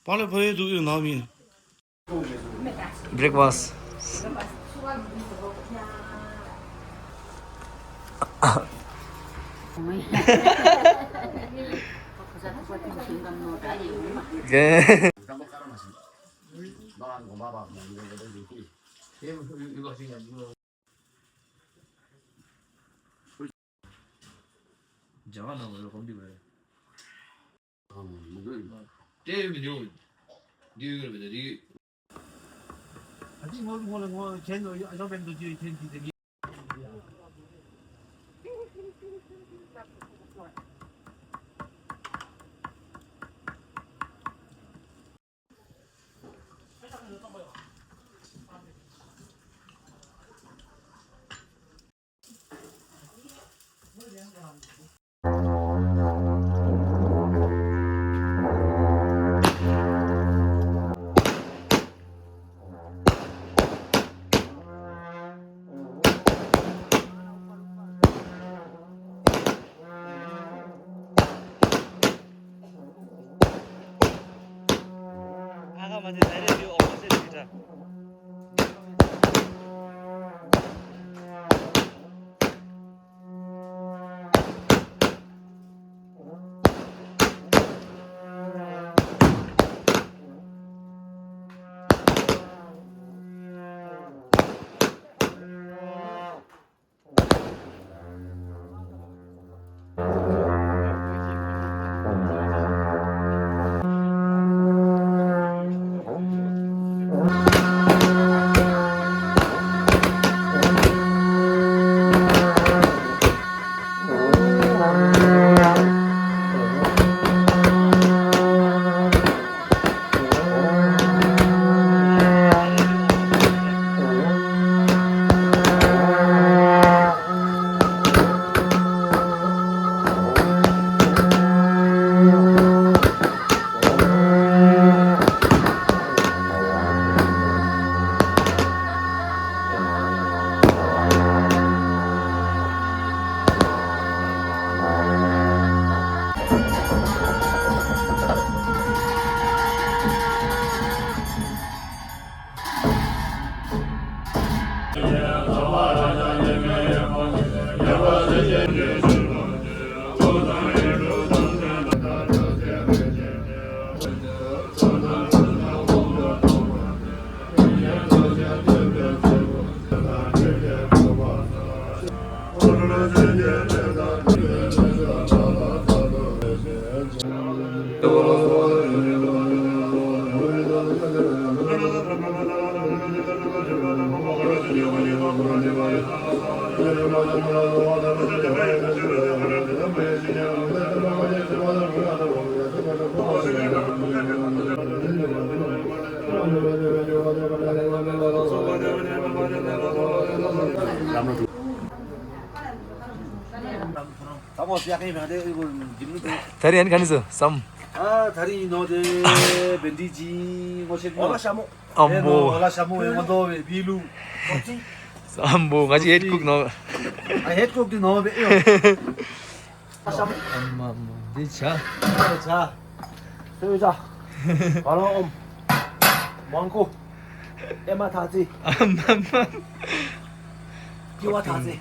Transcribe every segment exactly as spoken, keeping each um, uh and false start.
Parle pas du nami. Breakfast. ད་རིང་ཡང་ག་ནས་སོང་སམ། ཨ་ད་རིང་ནོ་དེ་བེན་ཌི་ཇི་ངོ་ཤེས་ཨོ་ལ་ཤ་མོ། ཨམ་བོ། ཨོ་ལ་ཤ་མོ་ངོ་འདོ་བའི་བི་ལུ། ཨམ་བོ་ང་ཅི་ཧེད་ཀུག་ནོ། ཨ་ཧེད་ཀུག་དེ་ནོ་བེ་ཨེ་ཡོ། ཨམ་ཨམ་འདི་ཆ། ཨ་ཆ། སོས་ཆ། བ་ལང་ཨོམ། མང་ཀོ། ཨེ་མ་ཐ་ཙི། ཨམ་ཨམ་ཨམ། ཀི་བ་ཐ་ཙི།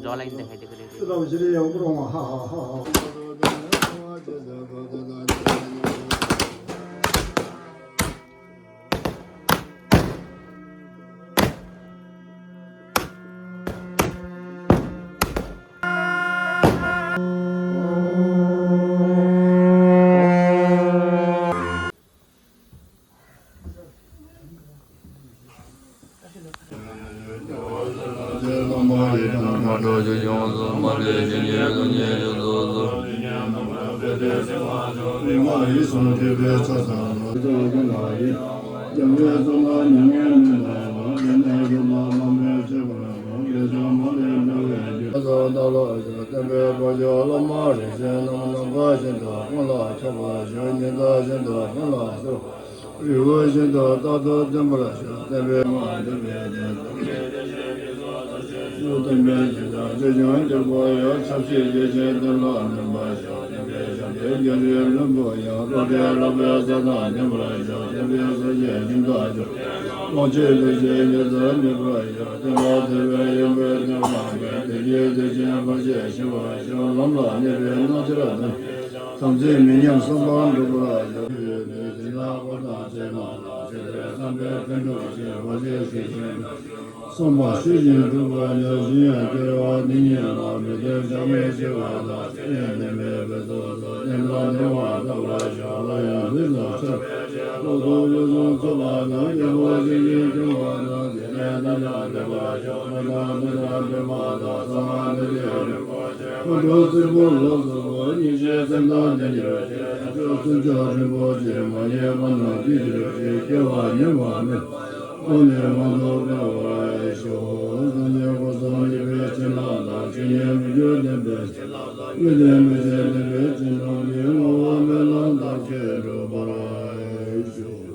Jawline te hai dekho re. རིགས་པ་བཞིན་དུ་ཀུན་ལ་ཕྱག་འཚལ་ལོ། རིགས་པ་བཞིན་དུ་རྟག་ཏུ་བསྟེན་པར་ཞུ། ཉི་ཟླ་བཞིན་དུ་ཀུན་ལ་གསོལ། རིགས་པ་བཞིན་དུ་རྟག་ཏུ་བསྟེན་པར་ཞུ། བསྟེན་པའི་མ་འདུས་པའི་དོན་དུ། བསྟེན་པའི་ཞིང་དང་ཆོས་ཀྱང་འཇུག་པ་ཡང་། ཆབ་སྲིད་ཡེ་ཤེས་དོན་ལ་སྨིན་པར་ཤོག། བསྟེན་པའི་ཞབས་པད་རྒྱ་མཚོའི་ལྷུན་པོ་ཡང་། བློ་གྲོས་ལག་པའི་རྩལ་དང་ལྡན་པར་ཤོག། བསྟེན་པའི་སྲོག་བཅད་སྙིང་ག་ཆོག། དབང་ཆེན་ལུས་ཅན་ཉི་ཟེར་མེད་པར་ཤོག། བསྟེན་པ་དེ་བས་ཡོན་པོའི་སྟོན་པ་མེད། དེ་ཉིད་དེ་བཞིན་བར་ཆད་ཞི་བར་ཤོག། ལམ་ལ་གནས་པའི་སྣང་ཆར་ལྡན། དམ་ཚིག་མི་ཉམས་གསུམ་པ་འགྲུབ་པར་ཤོག། དེ་ལ་འཁོར་དང་བཅས་རྣམས་ལ། ཆོས་འཕེལ་བསམ་པའི་འཕེལ་འགྲིབ་ཆེ། བར་ཆད་ཞི་ཞིང་། གསུངས་པ་ཤེས་བཞིན་སྒྲུབ་པ་ནི། གཞན་ཡང་སྐྱེ་བ་འདི་ཉིད་ལ། མི་མཐུན་ཕྱོགས་ངན་ཞི་བ་དང་། སྲིད་པའི་ནད་མེད་པའི་ཚོགས་སུ། གནས་དང་ནུས་པ་ཐོབ་པར་ཤོག། སླར་ཡང་འདི་ལ་ཕྱག་འཚལ་ལོ། ཐུགས་ཕུན་སུམ་ཚོགས་པ་དང་། སྐྱེ་བོ་ཞིང་གཤེགས་འབྱུང་བ་དང་། སྲིད་པའི་མཐའ་ཡང་འདས་པར་ཤོག། མི་མཐུན་དུད་འགྲོ་འདྲེ་མ་དང་། གསང་བ་འདུས་པའི་རིན་པོ་ཆེ། ཁོང་ཁྲོ་སྲིན་པོ་ལ་སོགས་པ། གཉེན་བཤེས་སེམས་དང་ལྡན་གྱུར་ཅིག། ཕྱོགས་བཅུར་མཆོག་རིན་པོ་ཆེ། མ་ངེས་པ་རྣམས་སྐྱེ་གྱུར་ཅིག། སྐྱེ་བ་ཉམས་པ་མེད། ཀུན་ནས་མ་ཐོབ་འཕེལ་བར་ཤོག། སངས་རྒྱས་སྐུ་གསུམ་ཡེ་ཤེས་ཀྱི་ཕྱི་ནང་དང་། ཆོས་ཉིད་མི་འགྱུར་བདེན་པའི་ཕྱི་ནང་དང་། མི་ལྡན་མི་ཤེས་བདེན་པའི་ཕྱི་ནང་གི། ངོ་བོ་སྨོན་ལམ་ཐམས་ཅད་འགྲུབ་པར་ཤོག།